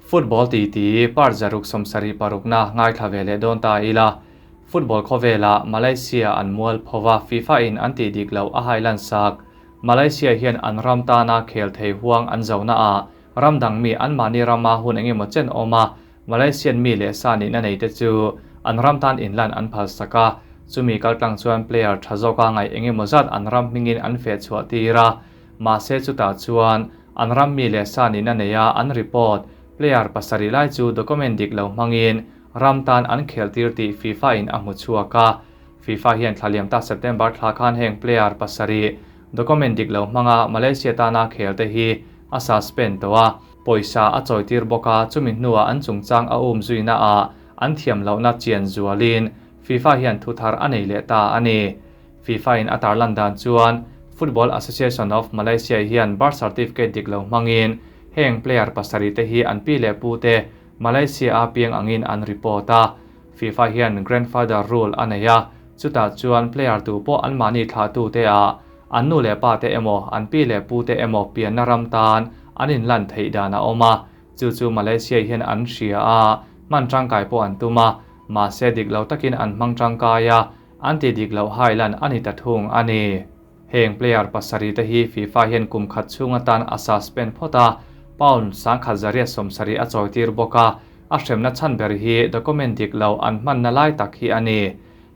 Football titi part 176 na ngaithla ve leh dawn ta ila. Football khawvela Malaysia an mual phova FIFA in an ti dik lo a hailan sak. Malaysia hian an ram tana khel thei huang an zona a ramdang mi an mani rama hun engemaw chen awma Malaysian mi leh sa ni na nei te chu an ram tan inlan an phal saka chumi kaltlang chuan player tha zawka ngai engemaw zat an ram hmingin an fe chhuah tira ma se chuta chuan an ram mi leh sa ni na neia an report player pasarih lai chu document dik lo hmangin ram tan an khel tir ti FIFA in a hmu chhuaka FIFA hian thlaliam ta September thla khan heng player pasarih document dik lo hmanga Malaysia tana khel te hi a suspend to a poisa a chawitir bawka chumi hnuah an chungchang a um zuina a an thiam lohna chian zualin FIFA hian thuthar a nei leh ta ani. FIFA in a tarlan dan chuan Football Association of Malaysia hian birth certificate dik lo hmangin heng player pasarih te hi an pi leh pu te Malaysia a piang angin an report a. FIFA hian grandfather rule a nei a chutah chuan player tu pawh an mahni thla tu te a an nu leh pa te emaw an pi leh pu te emaw pianna ram tan an inlan theih dan a awm a chu chu Malaysia hian an hria a hman tangkai pawh an tum a mahse dik lo takin an hmang tangkai a an ti dik lo hailan ani ta thung ani. Heng player pasarih te hi FIFA hian kum khat chhunga tan a suspend phawt a pound 1870 a chawitir bawk a a hremna chan ber hi document dik lo an hman na lai tak hi ani.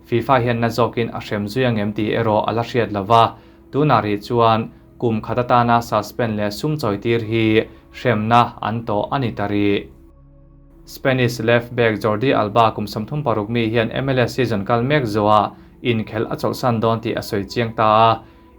FIFA hian na zawkin a hrem zui angem ti erawh a la hriat lova tunah ri chuan kum khat atana suspend leh sum chawitir hi hremna an tawh ani tari. Spanish left back Jordi Alba kum 36 mi hian MLS season kal mek zoa inkhel a chawlhsan dawn tih a sawi chiang ta a.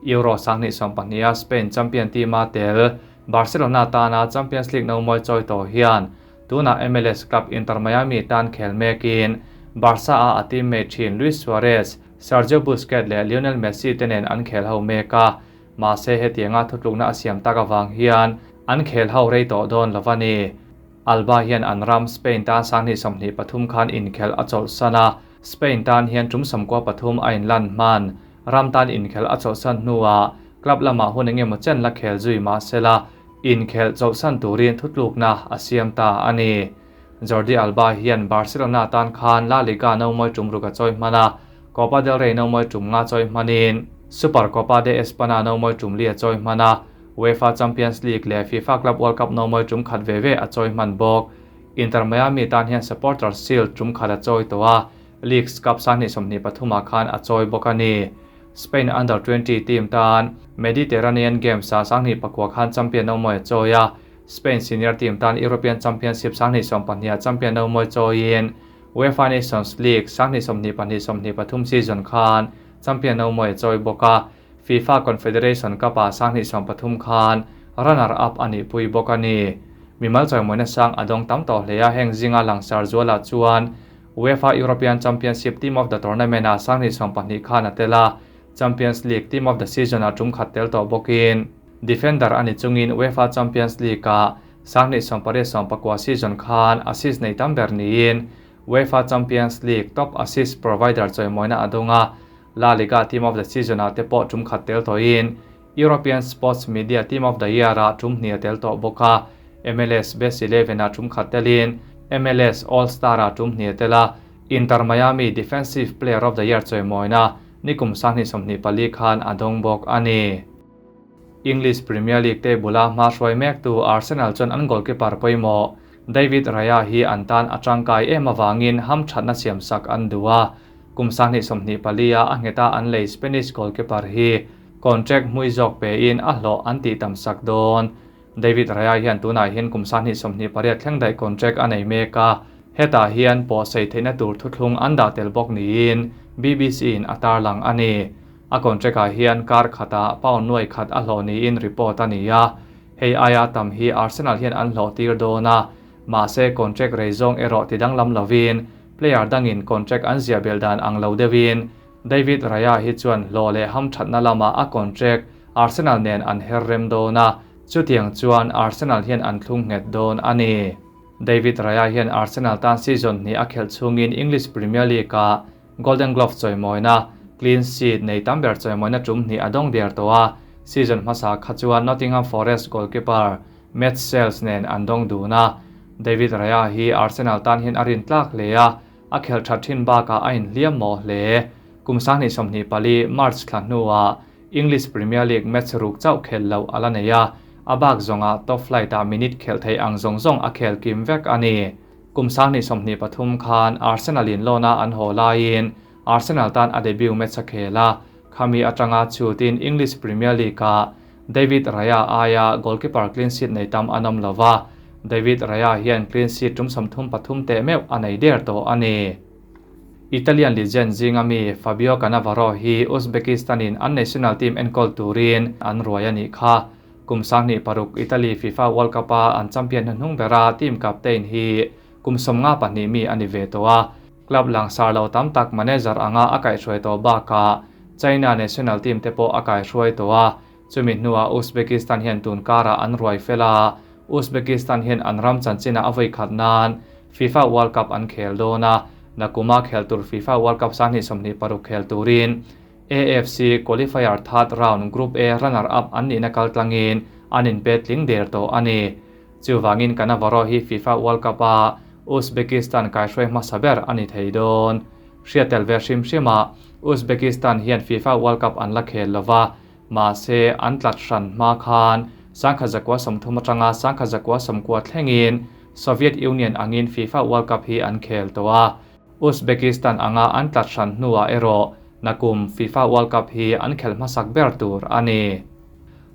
Euro 2020 Spain champion team a tel Barcelona tana Champions League no moi chawi to hian tuna MLS club Inter Miami tan khel mekin Barca a a teammate thin Luis Suarez, Sergio Busquets leh Lionel Messi tenen an khel ho meka ma se hetianga thutlukna a siam tak awang hian an khel ho rei tawh dawn lovani. Alba hian an ram Spain tan 2023 khan inkhel a chawlhsan a Spain tan hian tum 13 a inlan hman ram tan inkhel a chawlhsan hnuah club lama hun engemaw chen la khel zui ma sela inkhel chawlhsan turin thutlukna a siam ta ani. Jordi Alba hian Barcelona tan khan La Liga no moi tum ruka chawi hmana Copa del Rey no moi tum nga chawi hmanin Super Copa de Espana no moi tum li a chawi hmana UEFA Champions League leh FIFA Club World Cup no moi tum khat ve ve a chawi hman bawk. Inter Miami tan hian Supporters Shield tum khat a chawi to a Leagues Cup 2023 khan a chawi bawk ani. Spain Under 20 team tan Mediterranean Games a 2009 khan champion no moi a chawi a Spain senior team tan European Championship 2020 champion no moi chawiin UEFA Nations League 2022 season khan champion no moi a chawi bawk a FIFA Confederation Cup a 2023 khan runner up ani pui bawk ani. Mimal chawimoina sang adong tam to hlea heng zinga langsar zuala chuan UEFA European Championship Team of the Tournament a 2020 khan atela Champions League Team of the Season a tum khat tel to bawkin defender ani chungin UEFA Champions League a 2018 season khan assist nei tam ber niin UEFA Champions League top assist provider chawimoina adonga La Liga Team of the Season a te pawh tum khat tel toin European Sports Media Team of the Year a tum hnia tel to bawka MLS Best 11 a tum khat telin MLS All Star a tum hnia tela Inter Miami Defensive Player of the Year chawimoina nikum 2024 khan adong bawk ani. English Premier League te bula hma hruai mek tu Arsenal chuan an goalkeeper pawimawh David Raya hi an tan atangkai em awangin ham thatna siam sak an duwa kum 2024 a ngeta an lei Spanish goalkeeper hi contract mui zawk pe in a hlo an ti tam sak dawn. David Raya hian tunah hian kum 2028 thleng dai contract a nei mek a hetah hian pawh sei theihna tur thuthlung an dah tel bawk niin BBC in a tarlang ani. A contract ah hian kar khata pound nuai khat a hlo niin report ani a hei aia tam hi Arsenal hian an hlo tir dawn a mahse contract rei zawng erawh tidang lam lovin player dangin contract an zia bel dan ang lo deuhin David Raya hi chuan hlo leh ham thatna lama a contract Arsenal nen an her rem dawn a chutiang chuan Arsenal hian an thlung nghet dawn ani. David Raya hian Arsenal tan season ni a khelh chungin English Premier League a Golden Glove chawimawina clean sheet nei tam ber chawimawina tum ni adong der to a season hmasa kha chuan Nottingham Forest goalkeeper Matt Sales nen an dong duna. David Raya hi Arsenal tan hian a rin tlak hle a, a khelh that thin bakah a inhliam mawh hle. Kum 2024 March thla hnuah English Premier League match ruk chauh khel loh a la nei a, a bak zawnga top flight-ah minute khelh theih ang zawng zawng a khel kim vek a ni. Kum 2023 khan Arsenal in loan-a an haw laiin Arsenal tan a debut match a khel a, khami atanga chutin English Premier League-ah David Raya aia goalkeeper clean sheet nei tam an awm lo va, David Raya hian clean sheet tum 33 teh meuh a nei der tawh a ni. Italian legend zinga mi Fabio Cannavaro hi Uzbekistan-in an national team enkawl turin an ruai a nih kha. Kum 2006 Italy FIFA World Cup-a an champion hnuhnung bera team captain hi kum 52 mi a ni ve tawh a. Club langsar lo tam tak manager anga a kaihhruai tawh bakah China national team te pawh a kaihhruai tawh a. Chumi hnuah Uzbekistan hian tun karah an ruai fel a, Uzbekistan hian an ram chanchinah a vawi khat nan FIFA World Cup an khel dawn a, nakuma khel tur FIFA World Cup 2026 khel turin AFC qualifier third round Group A runner-up an nihna kaltlangin an inpet tling der tawh a ni. Chuvangin Cannavaro hi FIFA World Cup-a Uzbekistan kaihhruai hmasa ber a ni thei dawn. Hriat tel ve hrim hrimah Uzbekistan hian FIFA World Cup an la khel lova, mahse an tlat hran hma khan 1930 atanga 1990 thlengin Soviet Union angin FIFA World Cup hi an khel tawh a. Uzbekistan anga an tlat hran hnuah erawh nakum FIFA World Cup hi an khel hmasak ber tur a ni.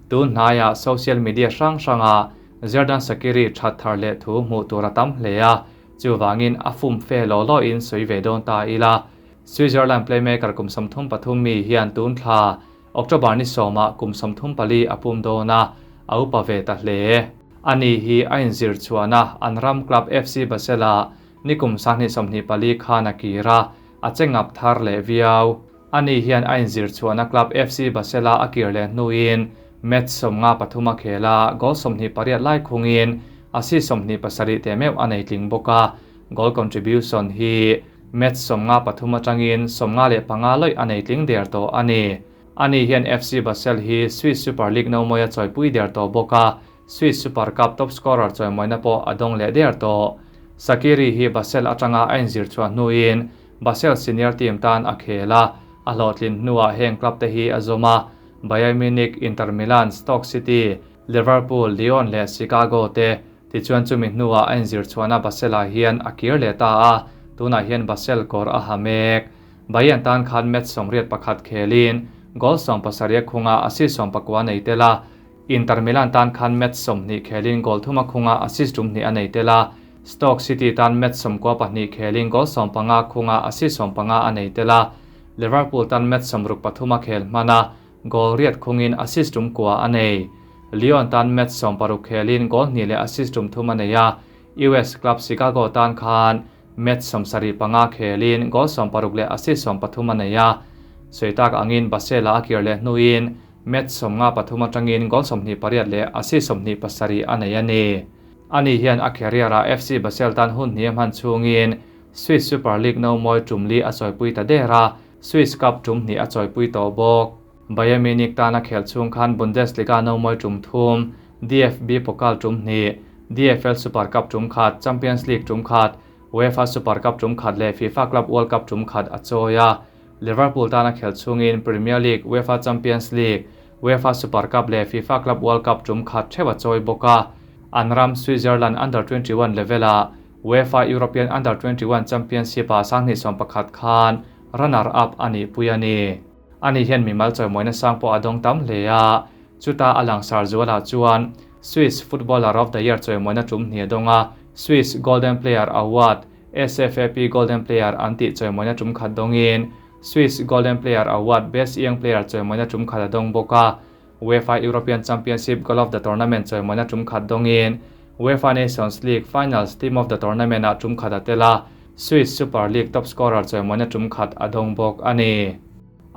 Tun hnaiah social media hrang hranga Xherdan Shaqiri that thar leh thu hmuh tur a tam hle a, chuvangin a fum fe law law in sawi ve dawn ta ila. Switzerland playmaker kum 33 mi hian tun thla October ni 10 kum 34 a pum dawn a, a upa ve ta hle. Ani hi a inzir chuana an ram club FC Basel-a nikum 2024 khan a kir a, a chengap thar leh viau. Ani hian a inzir chuana club FC Basel-a a kir leh hnuin match 53 a khel a, goal 28 lai khungin assist 27 te meuh a nei tling bawk a. Goal contribution hi match 53 atangin 55 lawih a nei tling der tawh a ni. Ani hian FC Basel hi Swiss Super League no mawia chawipui der tawh bawk a, Swiss Super Cup top scorer chawimawina pawh a dawng leh der tawh. Shaqiri hi Basel atanga a inzir chhuah hnuin Basel senior team tan a khel a, a hlawhtlin hnuah heng club te hi a zawm a, Bayern Munich, Inter Milan, Stoke City, Liverpool, Lyon leh Chicago te. Tichuan chumi hnuah a inzir chhuahna Basel-ah hian a kir leh ta a, tunah hian Basel kawr a ha mek. Bayern tan khan match 81 khelin goal 70 khunga assist 19 nei tel a, Inter Milan tan khan match 20 khelin goal 3 khunga assist 2 a nei tel a, Stoke City tan match 92 khelin goal 15 khunga assist 15 a nei tel a, Liverpool tan match 63 a khel hman a, goal riat khungin assist 9 a nei. Lyon tan match 60 khelin goal 2 leh assist 3 a nei a, US club Chicago tan khan match 75 khelin goal 16 leh assist 13 a nei a. Soitak angin Basel-a a kir leh hnuin match 53 atangin goal 28 leh assist 27 a nei a ni. Ani hian a career-a FC Basel tan hun hniam han chungin Swiss Super League no mawi tumli a chawipui ta der a, Swiss Cup tum hnih a chawipui tawh bawk. Bayern Munich tan a khel chung khan Bundesliga no mawi tum thum, DFB Pokal tum hnih, DFL Super Cup tum khat, Champions League tum khat, UEFA Super Cup tum khat leh FIFA Club World Cup tum khat a chawi a. Liverpool tan a khel chungin Premier League, UEFA Champions League, UEFA Super Cup leh FIFA Club World Cup tum khat theuh a chawi bawk a. An ram Switzerland Under-21 level-a UEFA European Under-21 Championship-a 2021 khan runner-up a nih pui a ni. Ani hian mimal chawimawina sang pawh a dawng tam hle a, chuta a langsar zualah chuan Swiss Footballer of the Year chawimawina tum hnih a dawng a, Swiss Golden Player Award, SFAP Golden Player an tih chawimawina tum khat dawngin Swiss Golden Player Award Best Young Player chawimawina tum khat a dawng bawk a, UEFA European Championship Goal of the Tournament chawimawina tum khat dawngin UEFA Nations League Finals Team of the Tournament a tum khat a tel a, Swiss Super League top scorer chawimawina tum khat a dawng bawk a ni.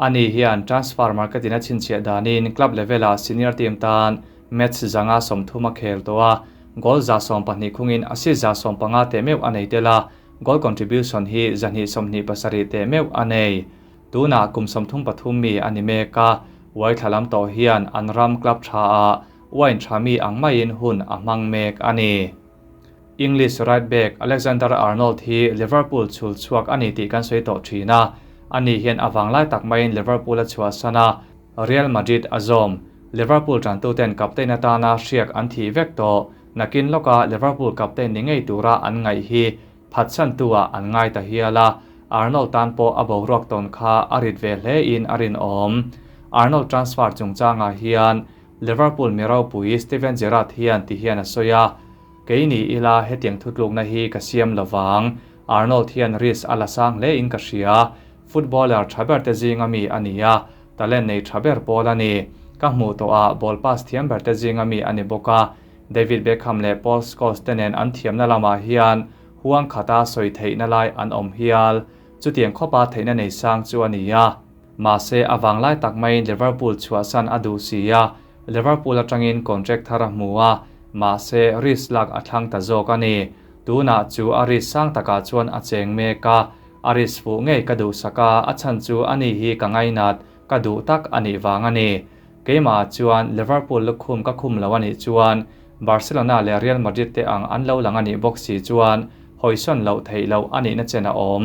Ani hian transfer market in a chhinchhiah danin club level-a senior team tan match zanga 30 a khel tawh a, goal 120 khungin assist 150 te meuh a nei tel a, goal contribution hi 227 te meuh a nei. Tuna kum 33 mi a ni mek a, uai thlalam tawh hian an ram club tha a wine tha mi ang maiin hun a hmang mek a ni. English right back Alexander Arnold hi Liverpool chhul chhuak a ni tih kan sawi tawh thin a, ani hian a vanglai tak maiin Liverpool a chhuahsan a, Real Madrid a zawm. Liverpool tantuten captain atana hriak an thih vek tawh. Nakin lawka Liverpool captain ni ngei tura an ngaih hi phatsantu-ah an ngai ta hial a, Arnold tan pawh a boruak tawn kha a rit ve hle in a rinawm. Arnold transfer chungchangah hian Liverpool mi ropui Steven Gerrard hian ti hian a sawi a, Kei ni ila hetiang thutlukna hi ka siam lovang. Arnold hian risk a la sang hle in ka hria. Footballer tha ber te zinga mi a ni a, talent nei tha ber pawl a ni. Ka hmuh tawh ah ball pass thiam ber te zinga mi a ni bawk a. David Beckham leh Paul Scholes te nen an thiamna lamah hian huang khata sawi theihna lai an awm hial. Chutiang khawpa theihna nei sang chu a ni a. Mahse, a vanglai tak maiin Liverpool chhuahsan a duh si a, Liverpool atangin contract thar a hmu a, mahse risk lak a thlang ta zawk a ni. Tunah chu a risk sang takah chuan a cheng mek a, a risk fuh ngei ka duhsak a, a chhan chu ani hi ka ngainat, ka duh tak a nih vang a ni. Keimahah chuan Liverpool lukhum ka khum lo a nih chuan Barcelona leh Real Madrid te ang an lo lang a nih bawk si chuan hawisawn loh theih loh a nihna chen a awm.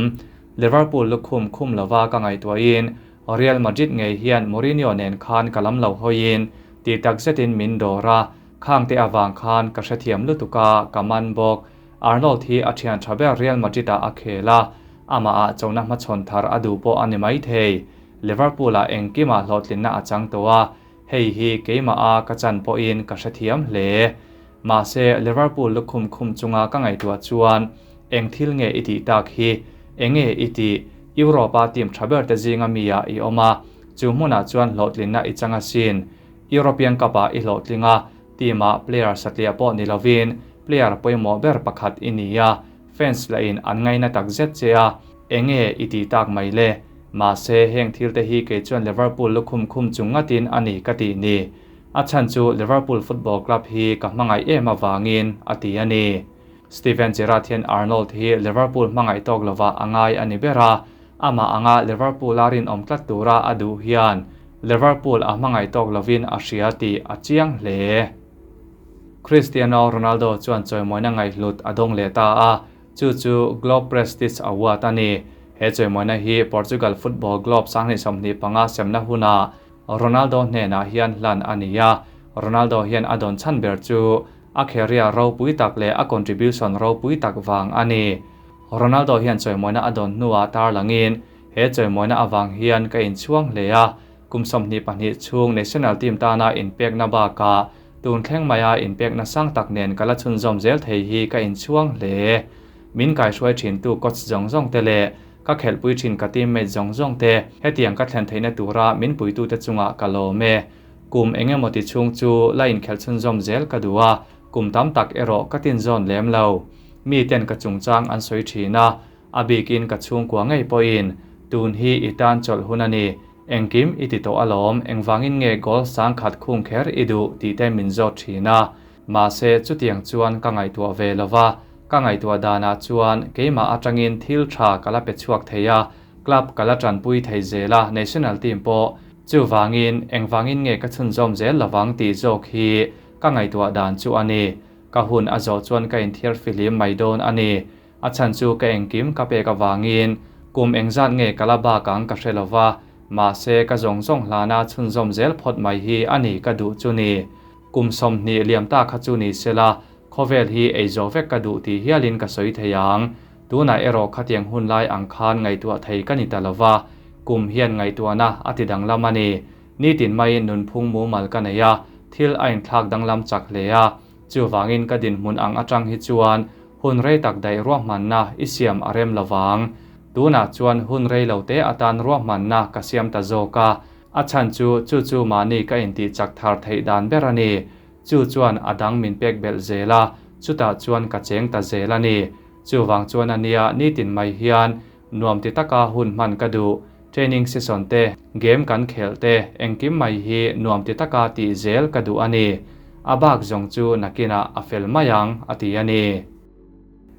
Liverpool lukhum khum lova ka ngaihtuahin Real Madrid ngei hian Mourinho nen khan ka lam lo hawiin ti tak zetin min dawr a, khangte avang khan ka hrethiam lutuk a, ka man bawk. Arnold hi a thian tha ber Real Madrid ah a khel a, amah ah chona hmachhawn thar a duh pawh a ni maithei. Liverpool ah engkimah hlawhtlinna a chang tawh a, hei hi keimah a ka chan pawhin ka hrethiam hle. Mahse, Liverpool lukhum khum chunga ka ngaihtuah chuan eng thil nge i tih tak hi? Enge i tih? Europe-a team tha ber te zinga mi ah i awm a, chu hmunah chuan hlawhtlinna i chang asin. European Cup-ah i hlawhtling a, team-ah player satliah pawh ni lovin player pawimawh ber pakhat i ni a, fans lahin an ngaina tak zet che a, enge i tih tak mai le? Mahse, heng thil te hi kei chuan Liverpool lukhum khum chung ngatin a ni ka tih ni. A chhan chu Liverpool Football Club hi ka hmangaih em avangin, a ti a ni. Steven Gerrard hian Arnold hi Liverpool hmangaih tawk lovah a ngai a ni ber a, amah anga Liverpool-a rinawm tlat tura a duh hian Liverpool a hmangaih tawk lovin a hria tih a chiang hle. Cristiano Ronaldo chuan chawimawina ngaihhlut a dawng leh ta a, chu chu Globe Prestige Award a ni. He chawimawina hi Portugal Football Globe 2025 semna hunah Ronaldo hnenah hian hlan a ni a, Ronaldo hian a dawn chhan ber chu a career ropui tak leh a contribution ropui tak vang a ni. Ronaldo hian chawimawina a dawn hnuah tarlangin he chawimawina avang hian ka inchhuang hle a, kum 22 chhung national team tana inpekna bakah tun thleng maia inpekna sang tak nen ka la chhunzawm zel thei hi ka inchhuang hle. Min kaihruai thintu coach zawng zawng te leh Ka khelhpui thin ka teammate zawng zawng te hetiang ka thlen theihna tura min puitute chungah ka lawm e. Kum eng emaw ti chhung chu la inkhelh chhunzawm zel ka duh a, kum tam tak erawh ka tinzawn lem lo. Mi ten ka chungchang an sawi thin a, a bikin ka chhungkua ngei pawhin, Tun hi i tan chawlh hun a ni, engkim i ti tawh alawm, engvangin nge goal sangkhat khung kher i duh tih te min zawt thin a. Mahse chutiang chuan ka ngaihtuah ve lo va, Ka ngaihtuah danah chuan keimah atangin thil tha ka la pe chhuak thei a, club ka la tanpui thei zel a, national team pawh. Chuvangin, engvangin nge ka chhunzawm zel lovang tih zawk hi ka ngaihtuah dan chu a ni. Ka hun a zawh chuan ka inthiar fihlim mai dawn a ni. A chhan chu ka engkim ka pek avangin kum engzat nge ka la bak ang ka hre lova, mahse ka zawng zawng hlana chhunzawm zel phawt mai hi a ni ka duh chu ni. Kum 20 liam ta kha chu ni sela, Khawvel hi ei zawh vek ka duh tih hialin ka sawi thei ang. Tunah erawh khatiang hun lai ang khan ngaihtuah thei ka ni ta lo va, kum hian ngaihtuahna a ti danglam a ni. Nitin maiin nunphung mumal ka nei a, thil a inthlak danglam chak hle a. Chuvangin ka dinhmun ang atang hi chuan hun rei tak daih ruahmanna i siam a rem lo vang. Tunah chuan hun rei lo te atan ruahmanna ka siam ta zawk a, a chhan chu chu chu mahni ka intih chak thar theih dan ber a ni. Chu chuan a dang min pek belh zel a, chutah chuan ka cheng ta zel a ni. Chuvang chuan a nia nitin mai hian nuam ti taka hun hman ka duh. Training session te, game kan khelh te, engkim mai hi nuam ti taka tih zel ka duh a ni. A bak zawng chu nakinah a fel mai ang, a ti a ni.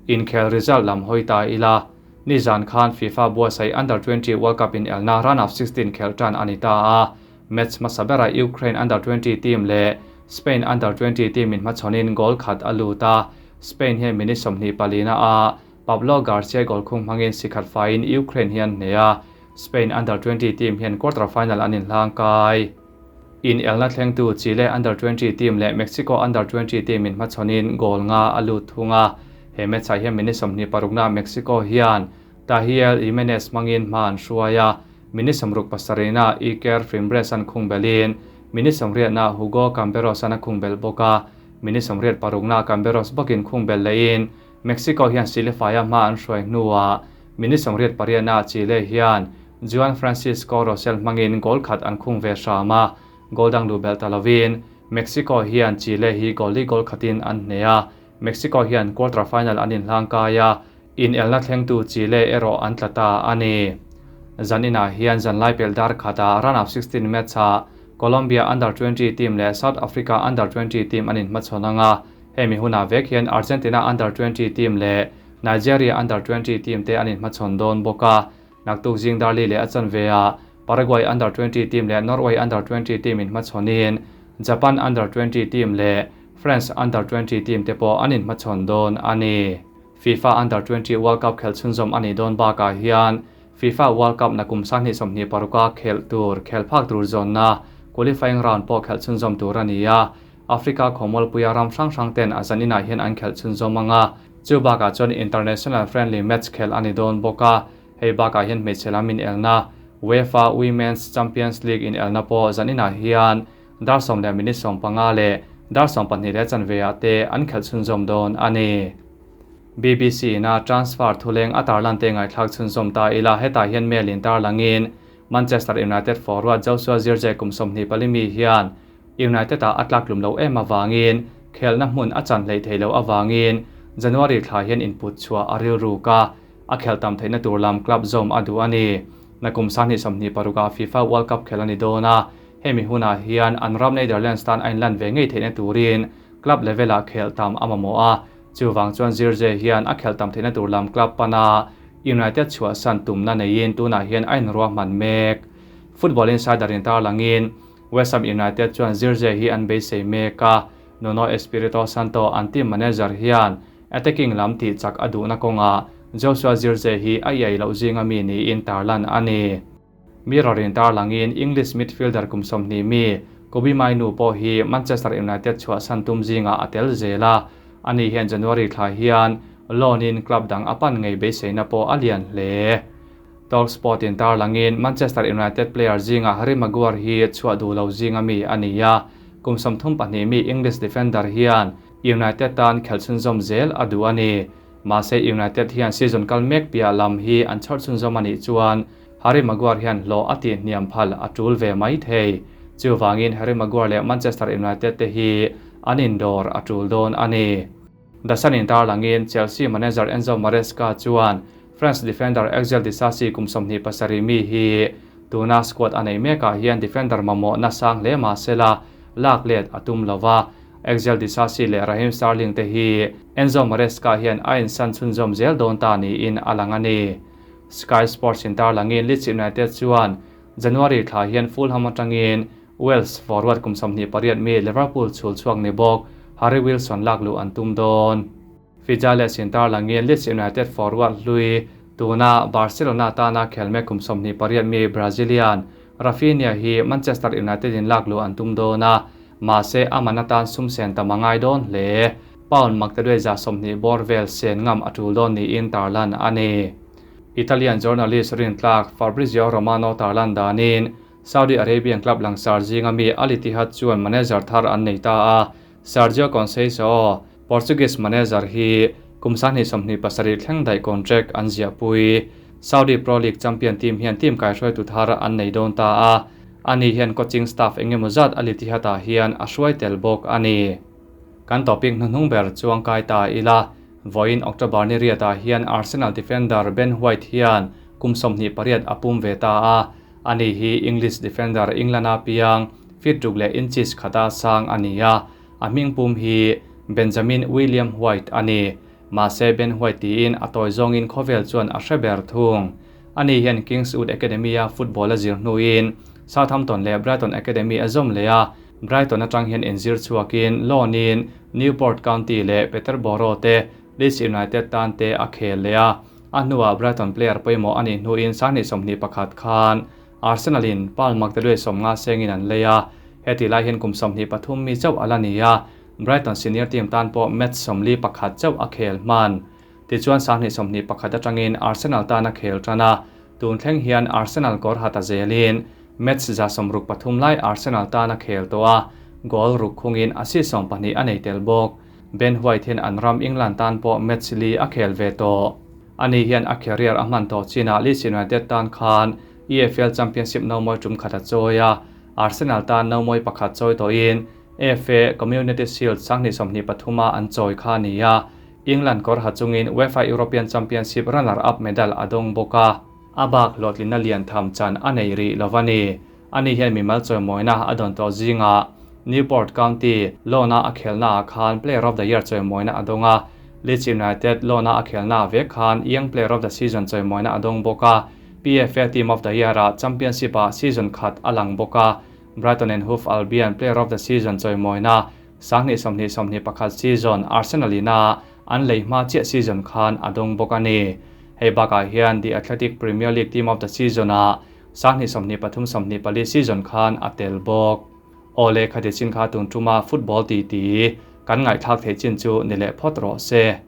Inkhel result lam hawi ta ila, nizan khan FIFA buatsaih Under 20 World Cup inelna round of 16 khelh tan a ni ta a. Match hmasa berah Ukraine Under 20 team leh Spain Under 20 team inhmachhawnin goal khat a lut a. Spain hian minute 24 na ah Pablo Garcia goal khung hmangin si khat faiin Ukraine hi an hneh a, Spain Under 20 team hian quarter final an inhlang kai. In elna thlengtu Chile Under 20 team leh Mexico Under 20 team in hmachhawnin goal nga a lut thung a, he match ah hian minute 26 na Mexico hian Tahiel Jimenez hmangin hma an hruai a, minute 67 na Iker Fimbres an khung belhin minute 80 na Hugo Camberos an a khung bel bawk a, minute 86 na Camberos bawkin khung bel lehin Mexico hian Chile faia hma an hruai hnuah minute 88 na Chile hian Juan Francisco Rosell hmangin goal khat an khung ve hram a, goal dang lu bel ta lovin Mexico hian Chile hi goal li goal khatin an hneh a, Mexico hian quarter final an inhlang kai a, in elna thlengtu Chile erawh an tla ta a ni. Zaninah hian zanlai pel dar khatah round of 16 match ah Colombia Under 20 team leh South Africa Under 20 team an inhmachhawn anga, hemi hunah vek hian Argentina Under 20 team leh Nigeria Under 20 team te an inhmachhawn dawn bawk a, naktuk zing darli leh a chanve ah Paraguay Under 20 team leh Norway Under 20 team inhmachhawnin Japan Under 20 team leh France Under 20 team te pawh an inhmachhawn dawn a ni. FIFA Under 20 World Cup khelh chhunzawm a nih dawn bakah hian FIFA World Cup nakum 2026 a khelh tur khel phak tur zawnna qualifying round pawh khelh chhunzawm tur a ni a, Africa khawmualpuia ram hrang hrang ten a zaninah hian an khelh chhunzawm anga, chu bakah chuan international friendly match khelh a ni dawn bawk a, hei bakah hian hmeichhe lam inelna UEFA Women's Champions League inelna pawh zaninah hian dar 10 leh minute 15 leh dar 12 leh chanve ah te an khelh chhunzawm dawn a ni. BBC na transfer thuleng a tarlan te ngaithlak chhunzawm ta ila, hetah hian mail in tarlangin Manchester United forward Joshua Zirkzee kum 24 mi hian United ah a tlak tlum lo em awangin khelna hmun a chan hlei thei lo awangin January thla hian input chhuah a rilru ka a khel tam theihna tur lam club zawm a duh a ni. Nakum 2026 ah FIFA World Cup khel a ni dawn a, hemi hunah hian an ram Netherlands tan a inlan ve ngei theihna turin club level ah khel tam a mamawh a, chuwang chuan Zirkzee hian a khel tam theihna tur lam club pana United chhuah san tumna neiin tunah hian a inruah hman mek. Football Insider in tarlangin West Ham United chuan Zirkzee hi an beisei mek a, Nuno Espirito Santo an team manager hian attacking lam tih chak a duhna kawnga Joshua Zirkzee hi a iai loh zinga mi niin tarlan a ni. Mirror in tarlangin English midfielder kum 20 mi Kobbie Mainoo pawh hi Manchester United chhuah san tum zinga a tel zel a, ani hian January thla hian loan in club dang a pan ngei beiseina pawh a lian hle. Talksport in tarlangin Manchester United player zinga Harry Maguire hi chhuah duh lo zinga mi a ni a, kum 32 mi English defender hian United tan khel chhunzawm zel a duh a ni. Mahse United hian season kal mek piah lam hi an chhawr chhunzawm a nih chuan Harry Maguire hian hlawh a tih hniam phal a tul ve mai thei. Chuwangin Harry Maguire leh Manchester United te hi an indawr a tul dawn a ni. The Sun in tarlangin Chelsea manager Enzo Maresca chuan France defender Axel Disasi kum 27 mi hi tuna squad a nei mekah hian defender mamawh na sang hle mahsela lak let a tum lova. Axel Disasi leh Raheem Sterling te hi Enzo Maresca hian a insan chhunzawm zel dawn ta niin a lang a ni. Sky Sports in tarlangin Leeds United chuan January thla hian Fulham atangin Wales forward kum 28 mi Liverpool chhul chhuak ni bawk Harry Wilson lak lu an tum dawn. Fijales in tarlangin Leeds United forward hlui tuna Barcelona tana khelme kum 28 mi Brazilian Rafinha hi Manchester United in lak lu an tum dawn a, mahse amana tan sum sen ta mangai dawn hle. Pound maktadwe za 20 bor vel sen ngam a tul dawn niin tarlan a ni. Italian journalist Rin Clark Fabrizio Romano tarlan danin Saudi Arabian club langsar zinga mi Al Ittihad chuan manager thar an nei ta a, Sergio Conceição Portuguese manager hi kum 27 thleng dai contract an zia pui. Saudi Pro League champion team hian team kai hruai tu thar an nei dawn ta a, ani hian coaching staff engemaw zat Al Ittihad ah hian a hruai tel bawk a ni. Kan topic hnuhnung ber chuang kai ta ila, voin October ni riat ah hian Arsenal defender Ben White hian kum 28 a pum ve ta a, ani hi English defender England a piang feet ruk leh inches khata sang ani a, a hming pum hi Benjamin William White ani. Mahse Ben White tiin a tawi zawngin khawvel chuan a hre ber thung. Ani hian Kingswood Academy a football a zir hnuin Southampton leh Brighton Academy a zawm leh a, Brighton atang hian inzir chhuakin loan-in Newport County leh Peterborough te, Leeds United tan te a khel leh a. A hnuah Brighton player pawimawh a nih hnuin 2021 khan Arsenal-in Paul Magdelue 50 sengin an lei a. Heti lai hian kum 23 mi chauh a la ni a, Brighton senior team tan pawh match 41 chauh a khel hman. Tichuan 2021 atangin Arsenal tan a khel tan a, tun thleng hian Arsenal kawr hat a zelin match 63 lai Arsenal tan a khel tawh a, goal ruk khungin assist 12 a nei tel bawk. Ben White hian an ram England tan pawh match li a khel ve tawh. Ani hian a career a hman tawh chinah Leeds United tan khan EFL Championship no mawi tum khat a chawi a, Arsenal tan no mawi pakhat chawi tawhin FA Community Shield 2023 a an chawi kha a ni a, England kawr ha chungin UEFA European Championship runner-up medal a dawng bawk a. A bak hlawhtlinna lian tham chan a nei rih lo a ni. Ani hian mimal chawimawina a dawn tawh zingah Newport County loan-a a khelnaah khan Player of the Year chawimawina a dawng a, Leeds United loan-a a khelnaah vek khan Young Player of the Season chawimawina a dawng bawk a, PFA Team of the Year-ah Championship-ah season khat a lang bawk a, Brighton and Hove Albion Player of the Season chawimawina 2020-21 season Arsenal ina an lei hma chiah season khan a dawng bawk a ni. Hei bakah hian The Athletic Premier League Team of the Season-ah 2023-24 season khan a tel bawk. Awle khati chin kha tun tuma football titi kan ngaihthlak theih chin chu ni leh phawt rawh se.